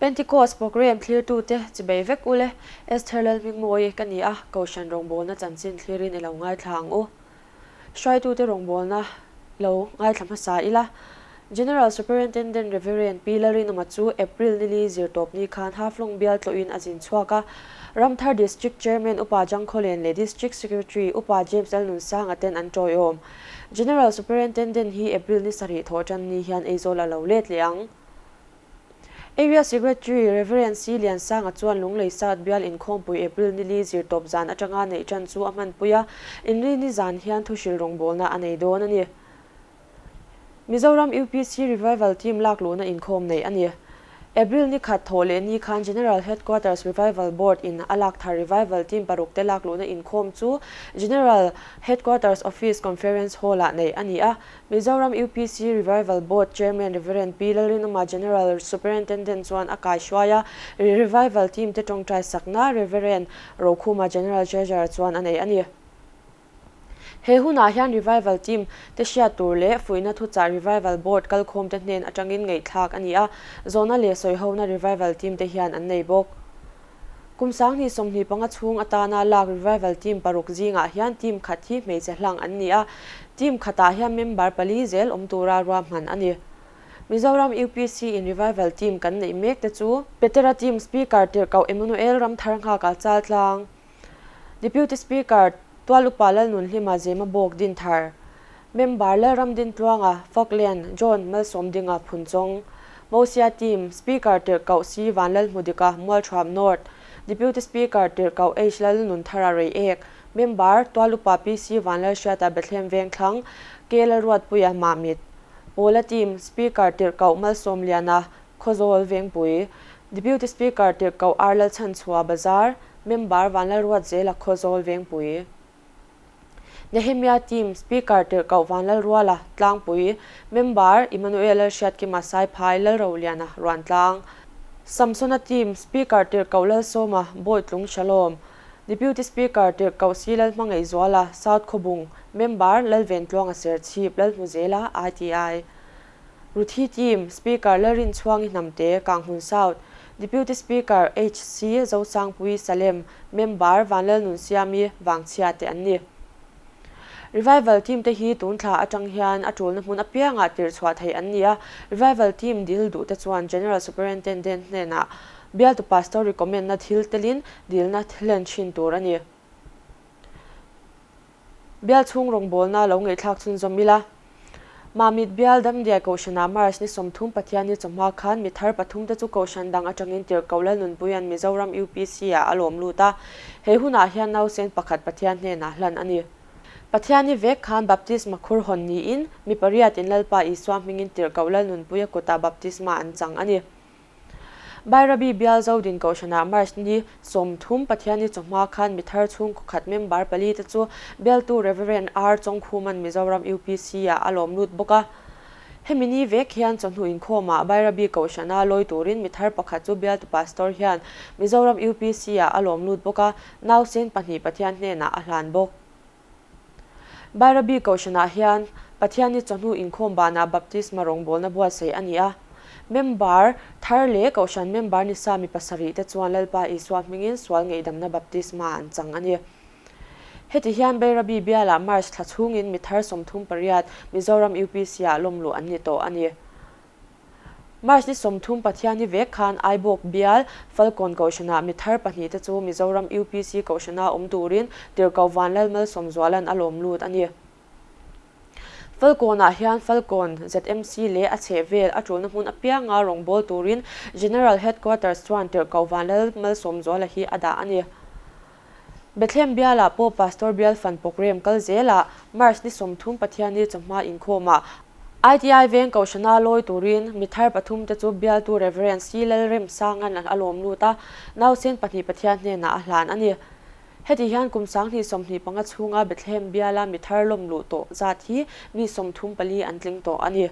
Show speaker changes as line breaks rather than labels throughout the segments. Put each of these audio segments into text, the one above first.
Pentecost Programme thlirtute chibei vek ule, Esther Lalhmingmawii ka ni a, Kohhran rawngbawlna chanchin thlirin i lo ngaithla ang u. Hruaitute rawngbawlna lo ngaithla hmasa ila. General Superintendent Rev. Pi Lalrinawma chu April nili zirtawpni khan Haflong bial tlawhin a zin chhuak a. Ramthar District Chairman Upa Jangkhawlen leh District Secretary Upa James Lalnunsanga ten an tawiawm. General Superintendent hi April ni sarih thawh tan ni hian Aizawl a lo let leh ang. Area Secretary Rev. C. Liansanga chuan Lunglei South bial inkhawmpui April nili zirtawp zan atanga neih tan chu a hmanpui a, inrini zan hian thuhril rawngbawlna a nei dawn a ni. Mizoram UPC Revival Team lakluhna inkhawm neih a ni. April ni khat thawh leh ni khan General Headquarters Revival Board in a lak thar Revival Team paruk te lakluhna inkhawm chu General Headquarters Office Conference Hall-ah neih a ni a. Mizoram UPC Revival Board Chairman Rev. Pi Lalrinawma General Superintendent chuan a kaihruai a, Revival Team te tawngtai sakna Rev. Rokhuma General Treasurer chuan a nei a ni. He hunah hian Revival Team te hriat tur leh fuihna thuchah Revival Board kalkhawmte hnen atangin ngaihthlak a ni a, zawhna leh sawihona Revival Team te hian an nei bawk. Kum 2025 chhung atana lak Revival Team paruk zingah hian team khat hi hmeichhe hlang an ni a, team khatah hian member pali zel awm tura ruahman a ni. Mizoram UPC in Revival Team kan neih mek te chu. Petera Team Speaker Tirhkoh Emmanuel Ramthar Nghaka Chaltlang. Deputy Speaker Tualupa Lalnunhlima Zemabawk Dinthar, Member Lalramdintluanga Falkland John Malsawmdinga Phunchawng, Mosia Team, Speaker Tirhkoh C Vanlalhmudika Mualthuam North, Deputy Speaker Tirhkoh H Lalnunthara Reiek, Member Tualupa PC Vanlalhriata Bethlehem Vengthlang, K Lalruatpuia Mahmit, Pawla Team, Speaker Tirhkoh Malsawmliana Khawzawl Vengpui, Deputy Speaker Tirhkoh R Lalchhanchhuah Bazar, Member Vanlalruatzela Khawzawl Vengpui, Nehemia Team, Speaker Tirhkoh Vanlalruala Tlangpui, Member Emmanuel Lalhriatkima Saiphai Lalroliana Ruantlang, Samsona Team, Speaker Tirhkoh Lalsawma Bawitlung Shalom, Deputy Speaker Tirhkoh Si Lalhmangaihzuala South Khawbung, Member Lalventluanga Serchhip Lalhmuzela ITI. Ruthi Team, Speaker Lalrinchhuangi Hnamte, Kanghmun South, Deputy Speaker HC Zosangpui Salem, Member Vanlalnunsiami Vangchhia te an ni. Revival Team te hi tun thla atang hian a tulna hmun apiangah tirhchhuah theih an ni a, Revival Team dil duh te chuan General Superintendent hnenah bialtu Pastor recommend-na thil telin dilna hlen thin tur a ni. Bial chhung rawngbawlna lo ngaihthlak chhunzawm ila. Mamit Bial Damdiai Kohhranah March ni 30 Pathianni chawhma khan mi thar pathum te chu Kohhran dang atangin Tirhkoh Lalnunpuia'n Mizoram UPC ah a lawm lut a. He hunah hian nausen pakhat Pathian hnenah hlan a ni. Pathianni vek khan Baptisma khur hawn niin mi pariatin Lalpa Isua hmingin Tirhkoh Lalnunpuia kutah Baptisma an chang a ni. Bairabi bial Zodin Kohhranah March ni 30 Pathianni chawhma khan mi thar chhungkaw khat member pali te chu bialtu Rev. R. Chawngkhuman Mizoram UPC ah a lawm lut bawk a. Hemi ni vek hian chawhnu inkhawmah Bairabi Kohhrana lawi turin mi thar pakhat chu bialtu Pastor hian Mizoram UPC ah a lawm lut bawk a, nausen pahnih Pathian hnenah a hlan bawk. Bairabi Kohhranah hian Pathianni chawhnu inkhawm banah Baptisma rawngbawlna buatsaih a ni a. Member thar leh Kohhran member ni sa mi pasarih te chuan Lalpa Isua hmingin sual ngeihdamna baptisma an chang a ni. Heti hian Bairabi bialah March thla chhungin mi thar 38 Mizoram UPC-ah lawmluh an ni tawh a ni. March ni 30 Pathianni vek khan Aibawk bial Falkawn Kohhranah mi thar pahnih te chu Mizoram UPC Kohhrana awm turin Tirhkoh Vanlal Malsawmzuala'n a lawm lut a ni. Falkawnah hian Falkawn ZMC leh a chhehvel a tulna hmun apianga rawngbâwl turin General Headquarters chuan Tirhkoh Vanlal Malsawmzuala hi a dah a ni. Bethlehem bialah pawh Pastor bial fan program kal zelah March ni 30 Pathianni chawhma inkhawmah ITI veng Kohhrana lawi turin mi thar pathum te chu bialtu Rev. C. Lalremsanga'n a lawm lut a, nausen pahnih Pathian hnenah a hlan a ni. Heti hian kum 2025 chhunga Bethlehem biala mi thar lawm luh tawh zat hi mi 34 an tling tawh a ni.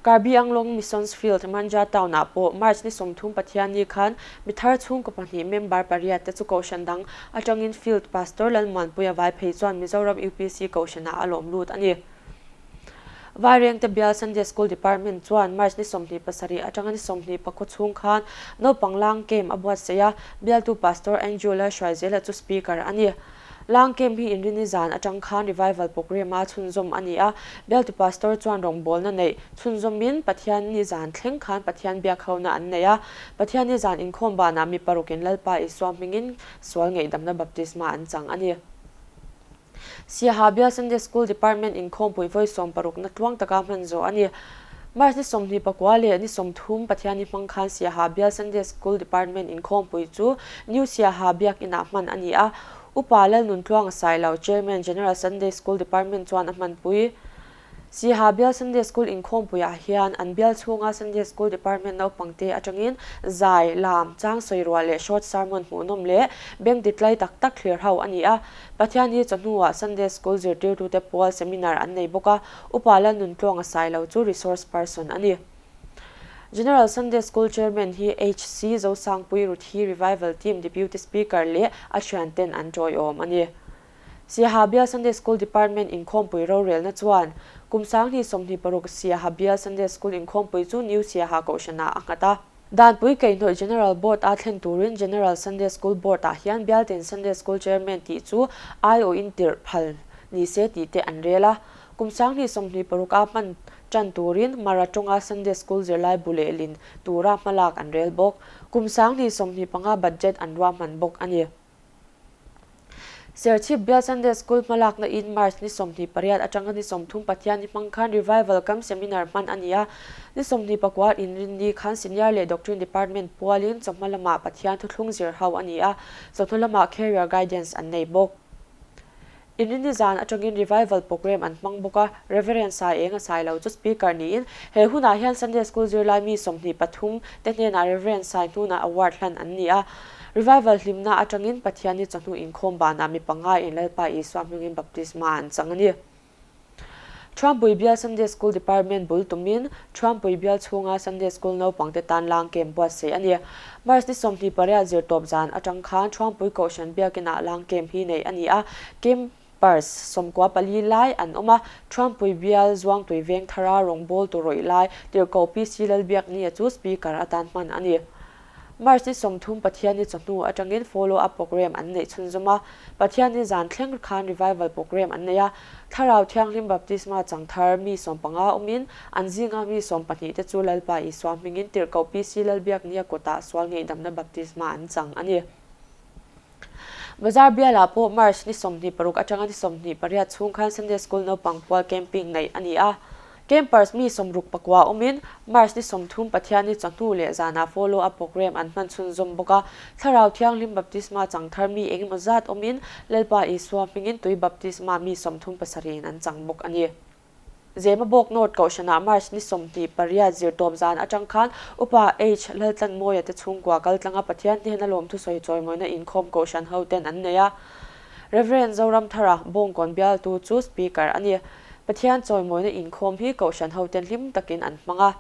Karbi Anglong Missions Field, Manja Town-ah pawh March ni 30 Pathianni khan mi thar chhungkaw pahnih member pariat te chu Kohhran dang atangin Field Pastor Lalmuanpuia vai phei chuan Mizoram UPC Kohhranah a lawm lut a ni. Vairengte Bial Sunday School Department chuan March ni 27 atanga ni 24 chhung khan naupang lang camp a buatsaih a, bialtu Pastor Andrew Lalhruaizela chu Speaker a ni. Lang camp hi Inrini zan atang khan Revival Programme-a chhunzawm a ni a, bialtu Pastor chuan rawngbawlna neih chhunzawmin Pathianni zan thleng khan Pathian biak hona an nei a, Pathianni zan inkhawm banah mi parukin Lalpa Isua hmingin sual ngaihdamna baptisma an chang a ni. Siaha Bial Sunday School Department inkhawmpui vawi sawmparukna tluang taka hman zawh a ni. March ni 24 leh ni 30 Pathianni hmang khan Siaha Bial Sunday School Department inkhawmpui chu New Siaha Biakinah hman a ni a. Upa Lalnuntluanga Sailo, Chairman, General Sunday School Department chuan a hmanpui. Siaha Bial Sunday School inkhawmpuiah hian an bial chhunga Sunday School Department naupangte atangin zai, lam, chang sawi ruah leh short sermon hmuhnawm leh beng titlai tak tak thlir ho a ni a. Pathian hi chawhnuah Sunday School zirtirtute pual seminar an nei bawk a, Upa Lalnuntluanga Sailo chu resource person a ni. General Sunday School Chairman hi HC Zosangpui Ruthi Revival Team Deputy Speaker leh a thianten an tawiawm a ni. Siaha Bial Sunday School Department inkhawmpui rorelna chuan kum 2026 Siaha Bial Sunday School inkhawmpui chu New Siaha Kohhranah a nghat a. Danpui Keihnawih General Board a thlen turin General Sunday School Board ah hian Bialtin Sunday School Chairman tih chu aiawhin tirh phal ni se tih te an rel a. Kum 2026 a hman tan turin Mara tawnga Sunday School zirlai bu lehlin tura hmalak an rel bawk. Kum 2025 budget an ruahman bawk a ni. Serchhip Bial Sunday School hmalakna in March ni 28 atanga ni 30 Pathianni hmang khan Revival Camp Seminar hman a ni a. Ni 29 Inrinni khan Senior leh Doctrine Department pualin chawhma lamah Pathian thuthlung zir ho a ni a, chawhnu lamah Career Guidance an nei bawk. Inrinni zan atangin Revival Programme an hmang bawk a, Rev. Sai Enga Sailo chu Speaker niin he hunah hian Sunday School zirlai mi 23 te hnenah Rev. Sai hnunah Award hlan an ni a. Revival hlimna atangin Pathianni chawhnu inkhawm banah mi panga in Lalpa Isua hmingin baptisma an chang a ni. Thuampui Bial Sunday School Department bul tumin Thuampui Bial chhunga Sunday School naupangte tan lang camp buatsaih a ni. March ni 28 zirtawp zan atang khan Thuampui Kohhran Biakinah lang camp hi neih a ni a, campers 94 lai an awm a. Thuampui Bial Zuangtui Vengthara rawngbawltu rawih lai Tirhkoh PC Lalbiaknia chu Speaker atan hman a ni. March ni 30 Pathianni chawhnu atangin follow up programme an neih chhunzawm a, Pathianni zan thleng khan revival programme an nei a, Thlarau Thianghlim Baptisma chang thar mi 15 awmin an zinga mi 12 te chu Lalpa Isua hmingin Tirhkoh PC Lalbiaknia kutah sual ngeihdamna baptisma an chang a ni. Bazar bialah pawh March ni 26 atanga ni 28 chhung khan Sunday School naupang pual camping neih a ni a. Campers mi 69 awmin March ni 30 Pathianni chawhnu leh zanah follow up programme an hman chhunzawm bawk a. Thlarau Thianghlim Baptisma chang thar mi engemaw zat awmin Lalpa Isua hmingin tui baptisma mi 37 in an chang bawk a ni. Zemabawk North Kohhranah March ni 28 zirtawp zan atang khan Upa H Laltlanmawia te chhungkua kaltlanga Pathian hnena lawmthusawi chawimawina inkhawm Kohhran hoten an nei a. Rev Zoramthara Bawngkawn bialtu chu Speaker a ni. Pathian chawimawina inkhawm hi Kohhran hoten hlim takin an hmang a.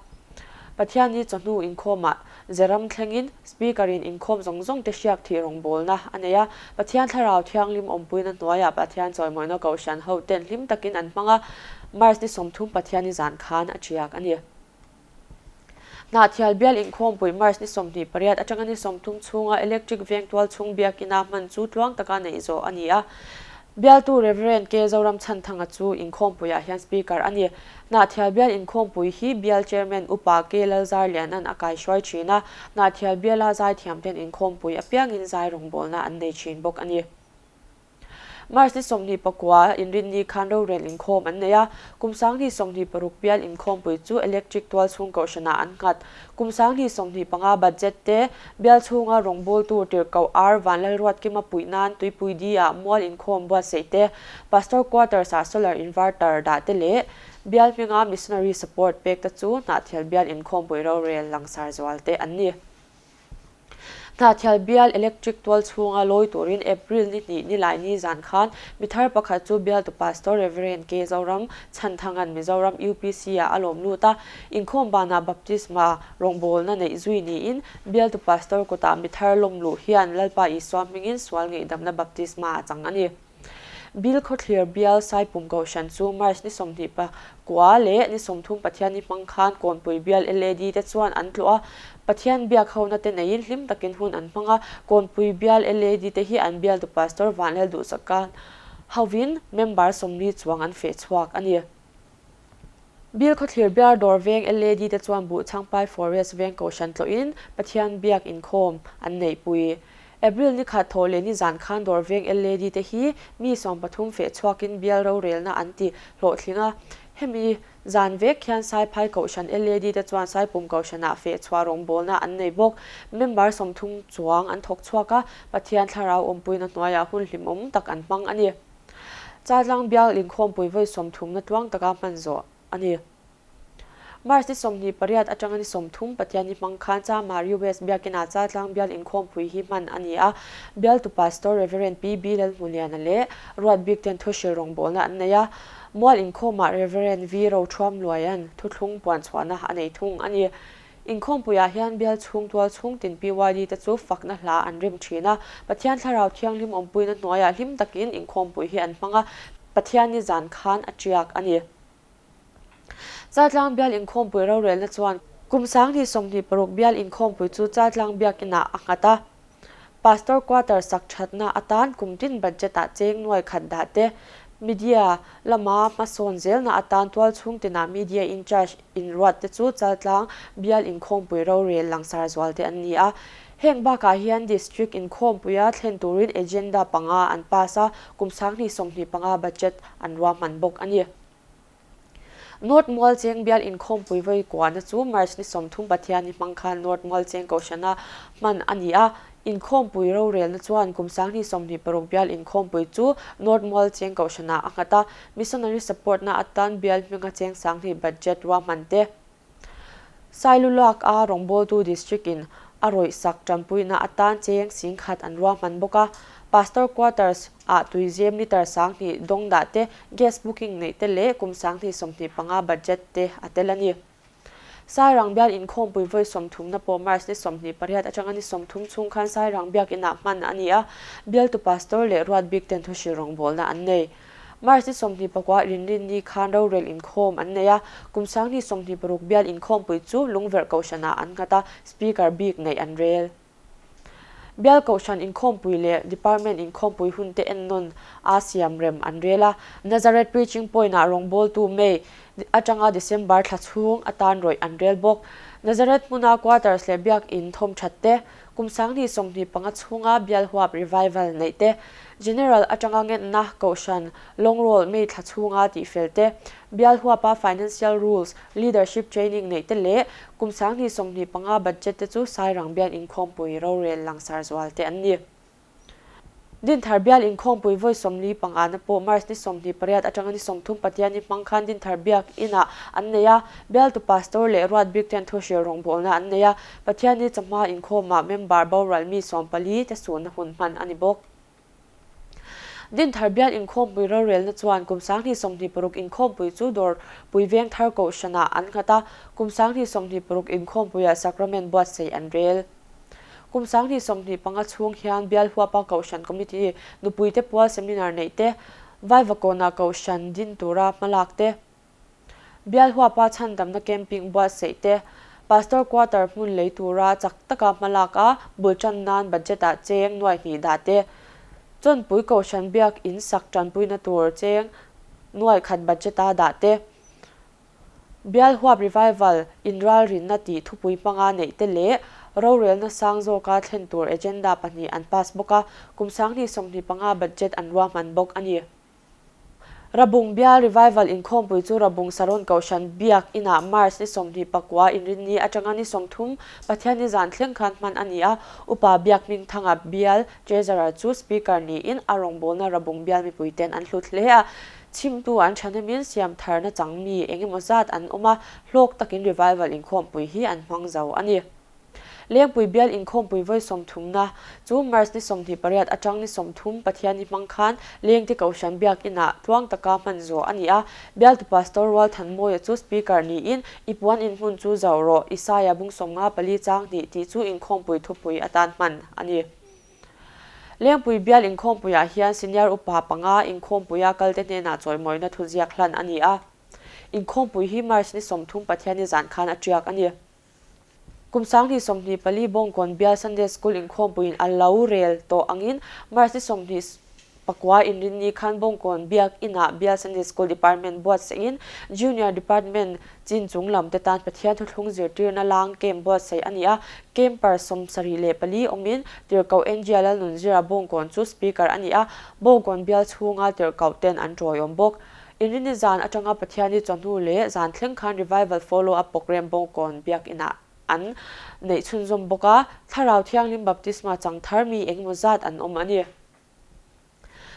Pathianni chawhnu inkhawmah Zeram thlengin Speaker in inkhawm zawng zawng te hriak thih rawngbawlna a nei a, Pathian Thlarau Thianghlim awmpuina hnuaiah Pathian chawimawina Kohhran ho ten hlim takin an hmang a, March ni 30 Pathianni zan khan a thiak a ni. Hnahthial bial inkhawmpui March ni 28 atanga ni 30 chhunga Electric veng tual chhung biakina hman chu tluang taka neih zawh a ni a. Bialtu Rev. K Zoram Chhanthanga chu inkhawmpuiah hian Speaker a ni. Hnahthial bial inkhawmpui hi Bial Chairman Upa K Lalzarlianan a kaihruai thin a, Hnahthial biala zaithiamten inkhawmpui apiangin zai rawngbawlna an nei thin bawk a ni. March ni 29 Inrinni khan rorel inkhawm an nei a, kum 2026 bial inkhawmpui chu Electric tual chhung kohhranah an nghat. Kum 2025 budget te bial chhunga rawngbawltu Tirhkoh R Vanlalruatkima puih nan Tuipui D-ah mual inkhawm buatsaih te, Pastor Quarters-ah solar inverter dah te leh bial hminga missionary support pek te chu Hnahthial bial inkhawmpui rorel langsar zual te an ni. Hnahthial bial electric tual chhunga lawi turin April ni 2 ni lai ni zan khan mi thar pakhat chu bialtu Pastor Rev. K Zoram Chhanthangan Mizoram UPC-ah a lawm lut a, inkhawm banah baptisma rawngbawlna neih zui niin bialtu Pastor kutah mi thar lawm luh hian Lalpa Isua hmingin sual ngeihdamna baptisma a chang a ni. Bilkhawthlir Bial Saipum Kohhran chu March ni 29 leh ni 30 Pathianni hmang khan Kawnpui Bial LAD te chuan an tlawh a, Pathian biak hona te neiin hlim takin hun an hmang a, Kawnpui Bial LAD te hi an bialtu Pastor Vanlal Duhsaka hovin member 40 chuang an feh chhuak a ni. Bilkhawthlir Bial Dawr Veng LAD te chuan Buhchangpai Forest Veng Kohhran tlawhin Pathian biak inkhawm an neihpui. April ni khat thawh leh ni zan khan Dawr Veng LAD te hi mi 13 feh chhuakin bial rorelna an ti hlawhtling a. Hemi zan vek hian Saiphai Kohhran LAD te chuan Saipum Kohhranah feh chhuah rawngbawlna an nei bawk. Member 30 chuang an thawk chhuak a, Pathian thlarau awmpuina hnuaiah hun hlimawm tak an hmang a ni. Chaltlang bial inkhawmpui vawi 30 na tluang taka hman zawh a ni. March ni 28 atanga ni 30 Pathianni hmang khan Chamari West Biakina Chaltlang bial inkhawmpui hi hman a ni a. Bialtu Pastor Rev. PB Lalhmuliana leh Ruat Bik ten thuhril rawngbawlna an nei a. Mual inkhawmah Rev. V Rothuam Luaian thuthlung puanchhuahna a nei thung a ni. Inkhawmpuiah hian bial chhung tual chhung tin PYD te chu fakna hla an rem thin a, Pathian Thlarau Thianghlim awmpuina hnuaiah hlim takin inkhawmpui hi an hmang a, Pathianni zan khan a tiak a ni. Chaltlang bial inkhawmpui rorelna chuan kum 2026 bial inkhawmpui chu Chaltlang biakinah a nghat a, Pastor quarter sak thatna atan kum tin budget-ah cheng nuai khat dah te, media lama hmasawn zelna atan tual chhung tinah media in charge inruat te chu Chaltlang bial inkhawmpui rorel langsar zual te an ni a. Heng bakah hian district inkhawmpuia thlen turin agenda panga an pass a, kum 2025 budget an ruahman bawk a ni. North Mualcheng bial inkhawmpui vawi kuahna chu March ni 30 Pathianni hmang khan North Mualcheng Kohhrana hman a ni a. Inkhawmpui rorelna chuan kum 2026 bial inkhawmpui chu North Mualcheng Kohhrana a nghat a. Missionary support-na atan bial hminga cheng 2000 budget ruahman te. Sailulak a rawngbawltu district in a rawih sak tanpuina atan cheng 10,000 an ruahman bawk a. Pastor quarters ah tuizem litre 2000 dawng dah te, gas booking neih te leh kum 2025 budget te a tel a ni. Sairang bial inkhawmpui vawi 30 na pawh March ni 28 atanga ni 30 chhung khan Sairang biak inah hman a ni a, bialtu pastor leh ruat bik ten thuhril rawngbawlna an nei. March ni 29 rinrin ni khan rorel inkhawm an nei a, kum 2026 bial inkhawmpui chu Lungverh Kohhranah an nghat a, speaker bik neih an rel. Bial Kohhran inkhawmpui leh Department inkhawmpui hun te ennawn a siam rem an rel a, Nazareth Preaching Point-ah rawngbawltu May atanga December thla chhung atan rawih an rel bawk. Nazareth hmuna quarters leh biak in thawm that te, kum 2025 chhunga bial huap revival neih te, General atanga ngenna Kohhran Longroll May thla chhunga tihfel te, bial huapa Financial Rules Leadership Training neih te leh kum 2025 budget te chu Sairang bial inkhawmpui rorel langsar zual te an ni. Dinthar bial inkhawmpui vawi 45 na pawh March ni 28 atanga ni 30 Pathianni hmang khan Dinthar biak inah an nei a, bialtu pastor leh ruat bik ten thuhril rawngbawlna an nei a, Pathianni chawhma inkhawmah member boral mi 14 te sunna hun hman a ni bawk. Dinthar bial inkhawmpui rorelna chuan kum 2026 inkhawmpui chu Dawrpui Vengthar Kohhranah an nghat a, kum 2026 inkhawmpuiah sacrament buatsaih an rel. Kum 2025 chhung hian bial huapa Kohhran Committee nupuite pual seminar neih te, Vaivakawna Kohhran din tura hmalak te, bial huapa chhandamna camping buatsaih te, Pastor quarter hmun lei tura chak taka hmalak a bul tan nan budget-ah cheng nuai hnih dah te, Chawnpui Kohhran biak in sak tanpuina tur cheng nuai khat budget-a dah te, bial huap revival inralrinna tih thupui hmanga neih te leh rorelna sang zawka thlen tur agenda pahnih an pass bawk a, kum 2025 budget an ruahman bawk a ni. Rabung bial revival inkhawmpui chu Rabung Saron Kohhran biak inah March ni 29 inrinni atanga ni 30 Pathianni zan thleng khan hman a ni a, Upa biak Hmingthanga bial Treasurer chu Speaker niin a rawngbawlna Rabung bial mipuiten an hlut hle a, chhimtu an thahnemin siam tharna chang mi engemaw zat an awm a, hlawk takin revival inkhawmpui hi an hmang zo a ni. Lengpui bial inkhawmpui vawi 30 na chu March ni 28 atang ni 30 Pathianni hmang khan Lengte Kohhran biak inah tluang taka hman zawh a ni a, bialtu Pastor Rualthanmawia chu Speaker niin i puan inhmun chu zauh rawh Isaia bung 54 chang hnih tih chu inkhawmpui thupui atan hman a ni. Lengpui bial inkhawmpuiah hian Senior Upa panga inkhawmpuia kalte hnenah chawimawina thuziak hlan a ni a. Inkhawmpui hi March ni 30 Pathianni zan khan a tiak a ni. Kum 2024 Bawngkawn bial Sunday School inkhawmpuiin a lo rel tawh angin March ni 29 inrinni khan Bawngkawn Biak Inah bial Sunday School Department buatsaihin Junior Department chin chung lam te tan Pathian thuthlung zirtirna lang camp buatsaih a ni a, Camper 74 awmin Tirhkoh Angia Lalnunzira Bawngkawn chu Speaker a ni a, Bawngkawn bial chhunga tirhkoh ten an tawiawm bawk. Inrinni zan atanga Pathianni chawhnu leh zan thleng khan Revival Follow Up Programme Bawngkawn Biak Inah an neih chhunzawm bawk a, Thlarau Thianghlim Baptisma chang thar mi engemaw zat an awm a ni.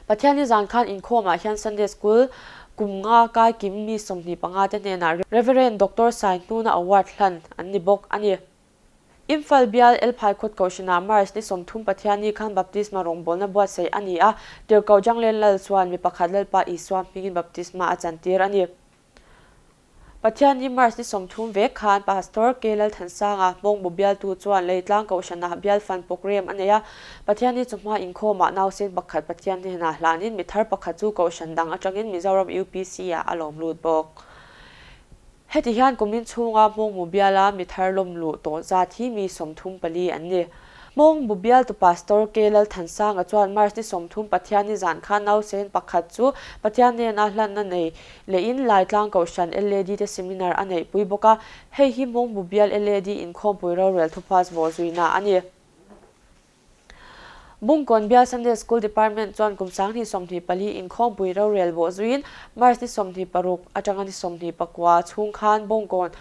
Pathianni zan khan inkhawmah hian Sunday School kum nga kai kim mi 25 te hnenah Rev. Doctor Saihnuna Award hlan an ni bawk a ni. Imphal bial Elphai khawt Kohhranah March ni 30 Pathianni khan Baptisma rawngbawlna buatsaih a ni a, Tirhkoh Janglen Lal chuan mi pakhat Lalpa Isua hmingin Baptisma a chantir a ni. Pathianni March ni 30 vek khan Pastor K Lalthansanga Hmawngbu bialtu chuan Leitlang Kohhranah bial fan programme a nei a, Pathianni chawhma inkhawmah nausen pakhat Pathian hnenah hlanin mi thar pakhat chu Kohhran dang atangin Mizoram UPC-ah a lawm lut bawk. Heti hian kumin chhunga Hmawngbu biala mi thar lawm luh tawh zat hi mi 34 an ni. Hmawngbu bialtu Pastor K Lalthansanga chuan March ni 30 Pathianni zan khan nausen pakhat chu Pathian nena hlanna nei lehin Laitlang Kohhran LAD te seminar a neihpui bawk a, hei hi Hmawngbu bial LAD inkhawmpui rorel thuphas vawh zuina a ni. Bungkawn bial Sunday School Department chuan kum 2024 inkhawmpui rorel bawh zuiin March ni 26 atanga ni 29 chhung khan Bungkawn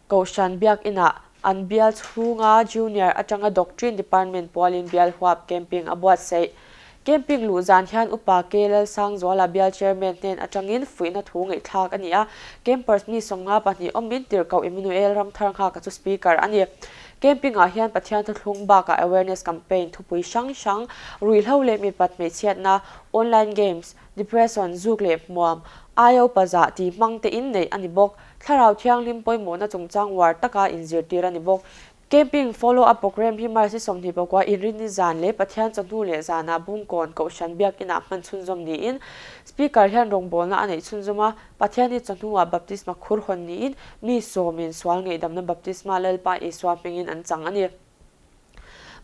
Kohhran Biak Inah an bial chhunga Junior atanga Doctrine Department pualin bial huap camping a buatsaih. Camping luh zan hian Upa K Lalsangzuala bial Chairman hnen atangin fuihna thu ngaihthlak a ni a, campers mi 52 awmin Tirhkoh Emmanuel Ramthar Nghaka chu Speaker a ni. Camping-ah hian Pathian thuthlung bakah awareness campaign thupui hrang hrang, ruihhlo leh mipat hmeichhiatna, online games, depression, zuk leh hmuam, aio pazah tih hmang te in neih a ni bawk. Thlarau thianghlim pawimawhna chungchang uar taka inzirtir a ni bawk. Camping follow up programme hi March ni 29 Inrinni zan leh Pathian chawhnu leh zanah Bungkawn Kohhran Biakinah hman chhunzawm niin Speaker hian rawngbawlna a neih chhunzawm a, Pathianni chawhnuah baptisma khur hawn niin mi sawmin sual ngaihdamna baptisma Lalpa Isua hmingin an chang a ni.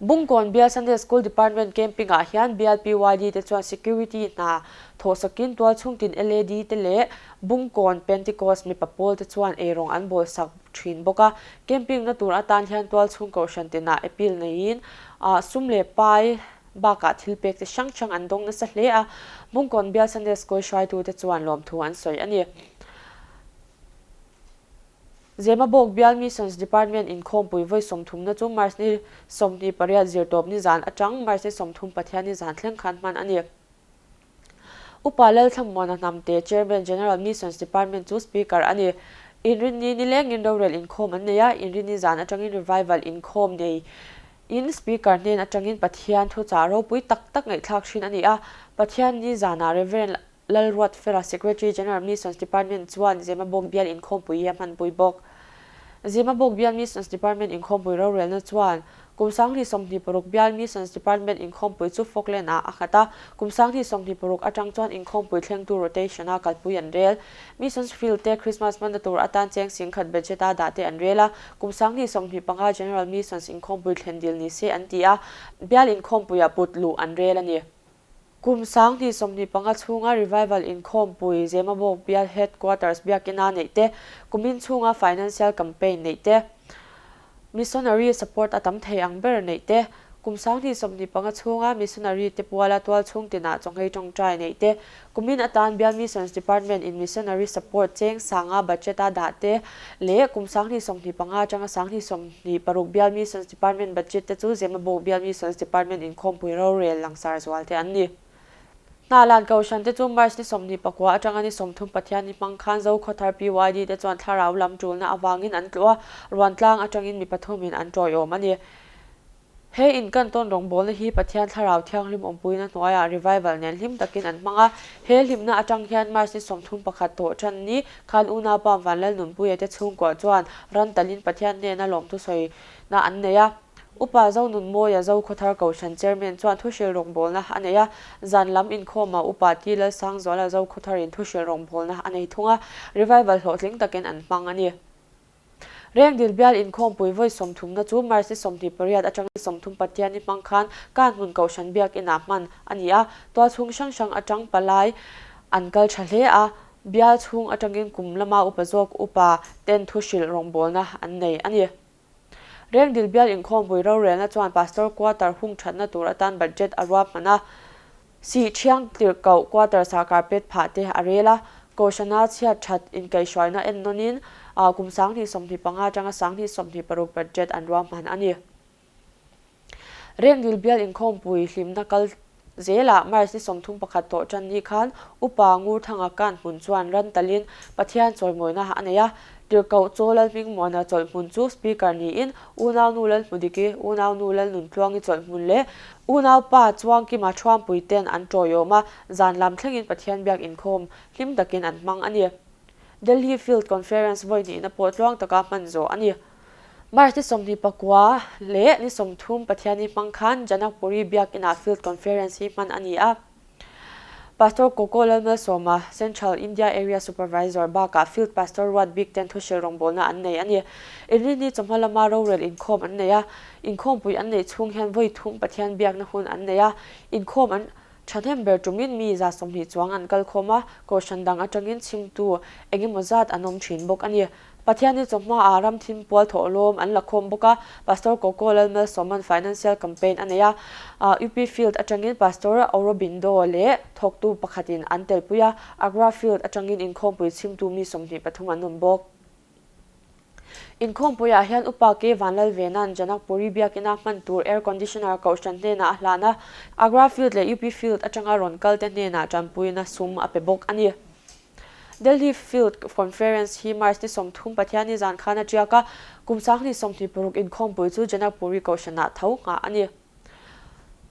Bungkawn Bial Sunday School Department Camping-ah hian Bial PYD te chuan Security hna thawhsakin tualchhungtin LAD te leh Bungkawn Pentecost mipa pawl te chuan eirawng an bawlsak thin bawk a. Camping na tur atan hian tualchhung kohhran tinah appeal neiin sum leh pai bakah thil pek chi hrang hrang an dawng nasa hle a, Bungkawn Bial Sunday School hruaitute chuan lawmthu an sawi a ni. Zemabawk Bial Missions Department inkhawmpui vawi 30na chu March ni 28 zirtawp ni zan atang March ni 30 Pathianni zan thleng khan hman a ni. Upa Lalthlamuana Hnamte Chairman General Missions Department chu Speaker a ni. Inrinni nilengin rorel inkhawm an nei a, Inrinni zan atangin Revival inkhawm nei in Speaker hnen atangin Pathian thuchah ropui tak tak ngaihthlak thin a ni a. Pathian ni zanah Rev. Lalruatfela Secretary General Missions Department chuan Zemabawk bial inkhawmpui hi a hmanpui bawk. Zemabawk bial Missions Department inkhawmpui rorelna chuan kum 2026 bial Missions Department inkhawmpui chu Falkland ah a nghat a, kum 2026 atang chuan inkhawmpui thlengtu rotation a kalpui an rel. Missions Field te Christmas hmanna tur atan cheng 10,000 budget a dah te an rel a, kum 2025 General Missions inkhawmpui thlen dil ni se an ti a, bial inkhawmpuiah put luh an rel a ni. Kum 2025 chhunga Revival inkhawmpui Zemabawk bial Headquarters biakina neih te, kumin chhunga Financial Campaign neih te, Missionary support a tam thei ang ber neih te, kum 2025 chhunga Missionary te puala tual chhung tinah chawnghei tawngtai neih te, kumin atan bial Missions Department in Missionary support cheng sanga budget a dah te leh kum 2025 atanga 2026 bial Missions Department budget te chu Zemabawk bial Missions Department inkhawmpui rorel langsar zual te an ni. Hnalan Kohhran te chu March ni 29 atanga ni 30 Pathianni hmang khan Zokhawthar PYD te chuan thlarau lam tulna avangin an tluh a, Ruantlang atangin mi pathumin an tawiawm a ni. He in kan tawn rawngbawlna hi Pathian thlarau thianghlim awmpuina hnuaiah revival nen hlim takin an hmang a, he hlimna atang hian March ni 31 tawh tan ni khan unaupa Vanlalnunpuia te chhungkuah chuan ran talin Pathian hnena lawmthu sawina an nei a. Upa Zonunmawia Zokhawthar Kohhran Chairman chuan thuhril rawngbawlna a nei a, zan lam inkhawmah Upa T Lalsangzuala Zokhawtharin thuhril rawngbawlna a nei thung a, revival hlawhtling takin an hmang a ni. Rengdil bial inkhawmpui vawi sawmthumna chu March ni 28 atanga ni 30 Pathianni hmang khan Kanhmun Kohhran Biakinah hman a ni a, tualchhung hrang hrang atang palai an kal tha hle a, bial chhung atangin kum lama upa zawk upa ten thuhrilh rawngbawlna an nei a ni. Rengdil bial inkhawmpui rorelna chuan Pastor Quarter hung thatna tur atan budget a ruahman a, Sih thiang tirhkoh quarters ah carpet phah te a rel a, Kohhrana chhiat that inkaihhruaina en nawnin kum 2025 atanga 2026 budget an ruahman a ni. Rengdil bial inkhawmpui hlimna kal zelah March ni 31 tawh tan ni khan Upa Ngurthanga Kanhmun chuan ran talin Pathian chawimawina a nei a. Tirhkoh Chaw Lalhmingmuana chawlhhmun chu Speaker niin Unaunu Lalhmudiki, Unaunu Lalnuntluangi chawlhhmun leh Unaupa Chuangkima Thuampui ten an tawiawm a, zan lam thlengin Pathian biak inkhawm hlim takin an hmang a ni. Delhi Field Conference vawi hnihna pawh tluang taka hman zawh a ni. March ni 29 leh ni 30 Pathianni hmang khan Janakpuri biak inah Field Conference hi hman a ni a. Pastor Koko Lalmalsawma, Central India Area Supervisor bakah Field Pastor Ruat Bik ten thuhril rawngbawlna an nei a ni. Inrinni chawhma lama rorel inkhawm an nei a, inkhawmpui an neih chhung hian vawi thum Pathian biakna hun an nei a, inkhawm an thahnem ber tumin mi 20 chuang an kalkhawm a, kohhran dang atangin chhimtu engemaw zat an awm thin bawk a ni. Pathianni chawhmaah ramthim pual thawhlawm an la khawm bawk a, Pastor Koko Lalmalsawman Financial Campaign a nei a, UP Field atangin Pastor Aurobindo leh thawktu pakhatin an telpui a, Agra Field atangin inkhawmpui chhimtu mi 23 an awm bawk. Inkhawmpuiah hian Upa K Vanlalvena'n Janakpuri biakina hman tur Air Conditioner kohhran hnenah a hlan a, Agra Field leh UP Field atanga rawn kalte hnenah tanpuina sum a pe bawk a ni. Delhi Field Conference hi March ni 30 Pathianni zan khan a tiak a, kum 2026 inkhawmpui chu Janakpuri Kohhranah tho nghah a ni.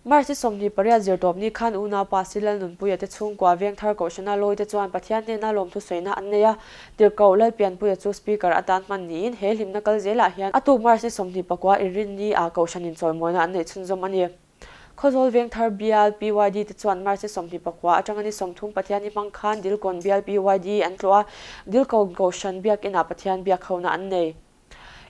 March ni 28 zirtawpni khan unaupa Silal Nunpuia te chhungkua Vengthar Kohhrana lawite chuan Pathian hnena lawmthu sawiina an nei a, Tirhkoh Lalpianpuia chu Speaker atan hman niin he hlimna kal zelah hian a tuk March ni 29 inrinni ah Kohhranin chawimawina an neih chhunzawm a ni. Khawzawl Vengthar bial PYD te chuan March ni 29 atanga ni 30 Pathianni hmang khan Dilkawn bial PYD an tlawh a, Dilkawn Kohhran biakinah Pathian biak hona an nei.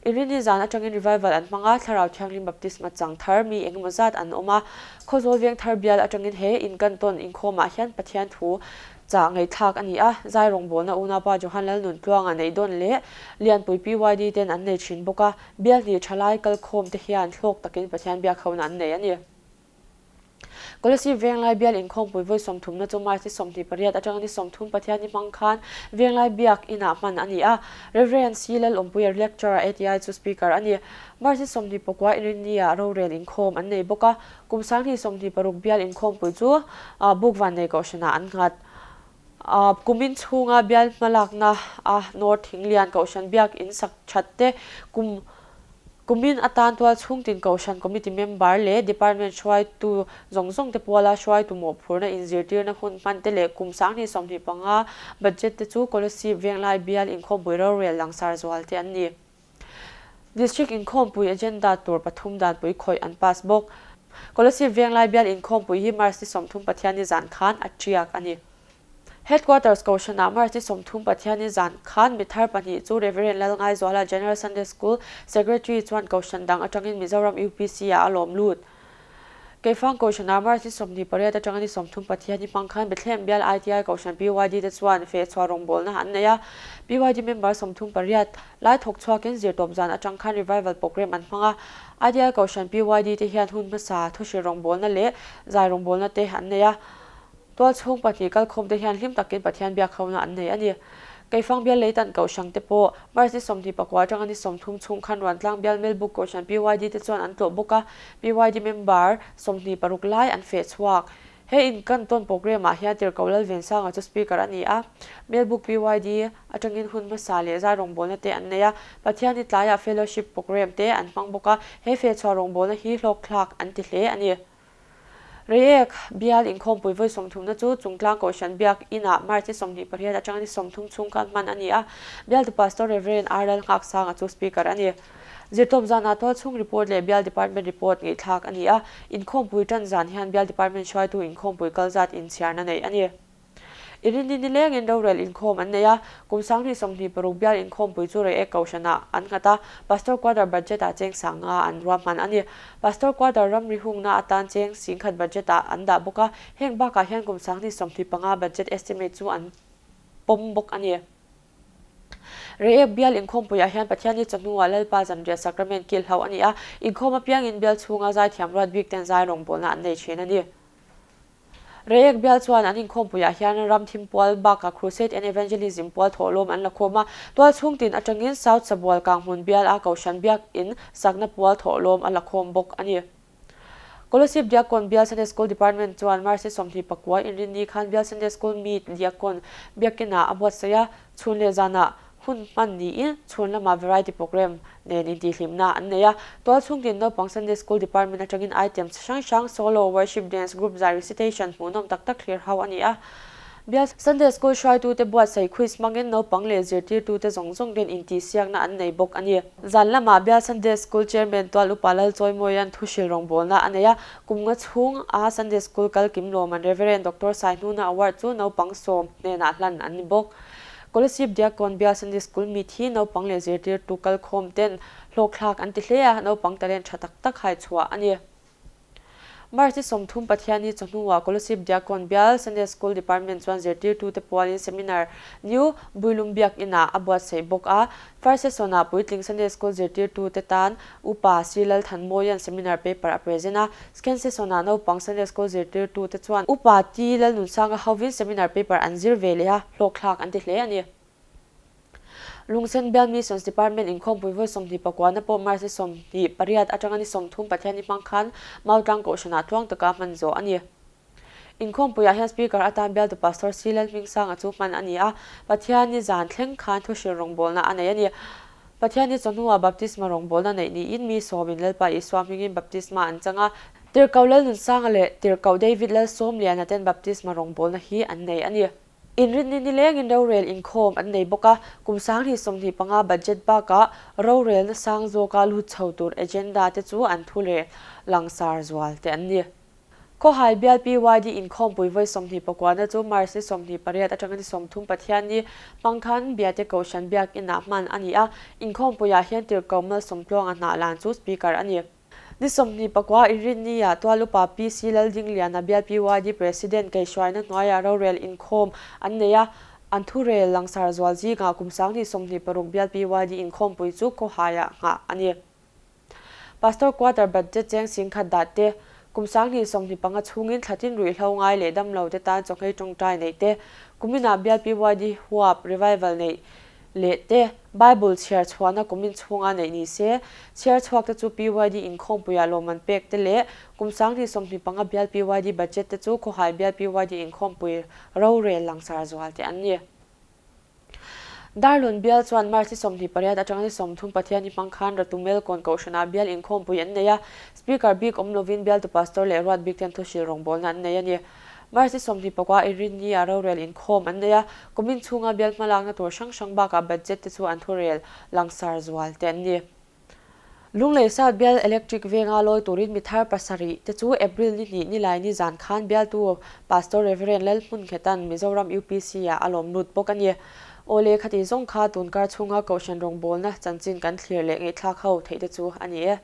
Inrinni zan atangin revival an hmang a, Thlarau Thianghlim Baptisma chang thar mi engemaw zat an awm a. Khawzawl Vengthar bial atangin he inkantawn inkhawmah hian Pathian thu chah ngaihthlak a ni a, zai rawngbawlna unaupa Johan Lalnuntluanga neih dawn leh Lianpui PYD ten an nei thin bawk a. Bial hnih thalai kalkhawm te hian hlawk takin Pathian biak hona an nei a ni. Kolasib Venglai bial inkhawmpui vawi sawmthumna chu March ni 28 atanga ni 30 Pathianni hmang khan Venglai biak inah hman a ni a. Rev. C. Lalawmpuia Lecturer ATI chu Speaker a ni. March ni 29 Inrinni-ah rorel inkhawm an nei bawk a. Kum 2026 bial inkhawmpui chu Bukvannei Kohhranah an nghat. Kumin chhunga bial hmalakna a North Thinglian Kohhran biak in sak that te, kum kumin atan tual chhungtin Kohhran Committee member leh Department hruaitu zawng zawng te puala hruaitu mawhphurhna inzirtirna hun hman te leh kum 2025 budget te chu Kolasib Venglai bial inkhawmpui rorel langsar zual te an ni. District inkhawmpui agenda tur pathum danpui khawih an pass bawk. Kolasib Venglai bial inkhawmpui hi March ni 30 Pathianni zan khan a tiak a ni. Headquarters Kohhranah March ni 30 Pathianni zan khan mi thar pahnih chu Rev. Lalngaizuala General Sunday School Secretary chuan Kohhran dang atangin Mizoram UPC ah a lawm lut. Keifang Kohhranah March ni 28 atanga ni 30 Pathianni hmang khan Bethlehem bial ITI Kohhran PYD te chuan fehchhuah rawngbawlna an nei a. PYD member 38 lai thawk chhuakin zirtawp zan atang khan revival program an hmang a. ITI Kohhran PYD te hian hun hmasa thuhrilh rawngbawlna leh zai rawngbawlna te an nei a. Tual chhung pahnih kalkhawm te hian hlim takin Pathian biak hona an nei a ni. Keifang bial leitan Kohhrang te pawh March ni 29 atanga ni 30 chhung khan Ruantlang bial Melbuk Kohhran PYD te chuan an tlawh bawk a, PYD member 26 lai an feh chhuak. He inkantawn program ah hian Tirhkoh Lalvensanga chu speaker a ni a, Melbuk PYD atangin hun hmasa leh zai rawngbawlna te an nei a, Pathianni tlaiah fellowship program te an hmang bawk a, he fehchhuah rawngbawlna hi hlawkthlak an ti hle a ni. Reiek bial inkhawmpui vawi sawmthumna chu Chungtlang Kohhran biak inah March ni 28 atanga ni 30 chhung khan hman a ni a, bialtu Pastor Rev. R. Lalnghaksanga chu Speaker a ni. Zirtawp zanah tualchhung report leh bial department report ngaihthlak a ni a, inkhawmpui tan zan hian bial department hruaitu inkhawmpui kal zat inchhiarna neih a ni. Irinni nilengin rorel inkhawm an nei a, kum 2026 bial inkhawmpui chu Reiek Kohhranah an nghat a, Pastor Quarter budget-ah cheng 5000 an ruahman a ni. Pastor Quarter ramri hungna atan cheng 10,000 budget-ah an dah bawk a, heng bakah hian kum 2025 budget estimate chu an pawm bawk a ni. Reiek bial inkhawmpuiah hian Pathianni chawhnuah Lalpa zanriah Sacrament kil hlauh a ni a, inkhawm apiangin bial chhunga zaithiam ruat bik ten zai rawngbawlna an nei thin a ni. Reiek bial chuan an inkhawmpuiah hian ram thim pual bakah Crusade and Evangelism pual thawhlawm an la khawm a, tual chhung tin atangin South Sabual Kanghmun bial a Kohhran Biak In sakna pual thawhlawm a la khawm bawk a ni. Kolasib Diakon Bial Sunday School Department chuan March ni 29 inrinni khan Bial Sunday School Meet Diakon Biakinah a buatsaih a, chhun leh zanah hun hman niin chhun lamah variety programme nen intihhlimna an nei a. Tual chhungtin naupang Sunday School Department atangin items hrang hrang solo, worship dance, group zai, recitation hmuhnawm tak tak thlir ho a ni a. Bial Sunday School hruaitute buatsaih quiz hmangin naupang leh zirtirtute zawng zawng ten intihsiakna an nei bawk a ni. Zan lamah Bial Sunday School Chairman Tual Upa Lalchawimawia'n thuhril rawngbawlna a nei a, kum nga chhung a Sunday School kal kim lawman Reverend Doctor Saihnuna Award chu naupang sawm hnenah hlan an ni bawk. Kolasib Diakon Bial Sunday School mi thi naupang leh zirtirtu kalkhawm ten hlawkthlak an ti hle a, naupang talent tha tak tak hai chhuah a ni. March ni 30 Pathianni chawhnuah Kolasib Diakon Bial Sunday School Department chuan zirtirtute pualin seminar New Builum Biak Inah a buatsaih bawk a. First session-ah puitling Sunday School zirtirtute tan Upa Sri Lalthanmawia'n seminar paper a present a. Second session-ah naupang Sunday School zirtirtute chuan Upa T Lalnunsanga hovin seminar paper an zir ve leh a, hlawkthlak an ti hle a ni. Lungsen Bial Missions Department inkhawmpui vawi 29 na pawh March ni 28 atanga ni 30 Pathianni hmang khan Mautlang Kohhranah tluang taka hman zawh a ni. Inkhawmpuiah hian Speaker atan bialtu Pastor C Lalhmingsanga chu hman a ni a, Pathianni zan thleng khan thuhril rawngbawlna a nei a ni. Pathianni chawhnuah baptisma rawngbawlna neih niin mi sawmin Lalpa Isua hmingin baptisma an chang a, Tirhkoh Lalnunsanga leh Tirhkoh David Lalsawmliana ten baptisma rawngbawlna hi an nei a ni. Inrinni nilengin rorel inkhawm an nei bawk a, kum 2025 budget bakah rorelna sang zawka lut chho tur agenda te chu an thu leh langsar zual te an ni. Khawhai bial PYD inkhawmpui vawi 29 na chu March ni 28 atanga ni 30 Pathianni hmang khan Biate Kohhran Biakinah hman a ni a, inkhawmpuiah hian Tirhkoh Malsawmtluanga hnah lan chu Speaker a ni. Ni 29 Inrinni-ah Tual Upa PC Laldingliana bial PYD President kaihhruaina hnuaiah rorel inkhawm an nei a, an thurel langsar zual zingah kum 2026 bial PYD inkhawmpui chu khawhaiah nghah a ni. Pastor Quarter Budget cheng 10,000 dah te, kum 2025 chhungin thlatin ruihhlo ngai leh damlo te tan chawhmeh tawngtai neih te, kuminah bial PYD huap revival neih leh te, Bible chhiar chhuahna kumin chhunga neih ni se, chhiar chhuak te chu PYD inkhawmpuiah lawmman pek te leh kum 2025 bial PYD budget te chu khawhai bial PYD inkhawmpui rorel langsar zual te an ni. Darlawn bial chuan March ni 28 atanga ni 30 Pathianni hmang khan Ratumel Kawn Kohhranah bial inkhawmpui an nei a, Speaker bik awm lovin bialtu Pastor leh ruat bik ten thuhril rawngbawlna an nei a ni. March ni 29 Inrinni-ah rorel inkhawm an nei a, kumin chhunga bial hmalakna tur hrang hrang bakah budget te chu an thurel langsar zual te an ni. Lunglei South bial Electric venga lawi turin mi thar pasarih te chu April ni hnih nilai ni zan khan bialtu Pastor Rev. Lalhmunnghetan Mizoram UPC-ah a lawm lut bawk a ni. Awle khati zawng kha tunkar chhunga Kohhran rawngbawlna chanchin kan thlir leh ngaihthlak ho theih te chu a ni e.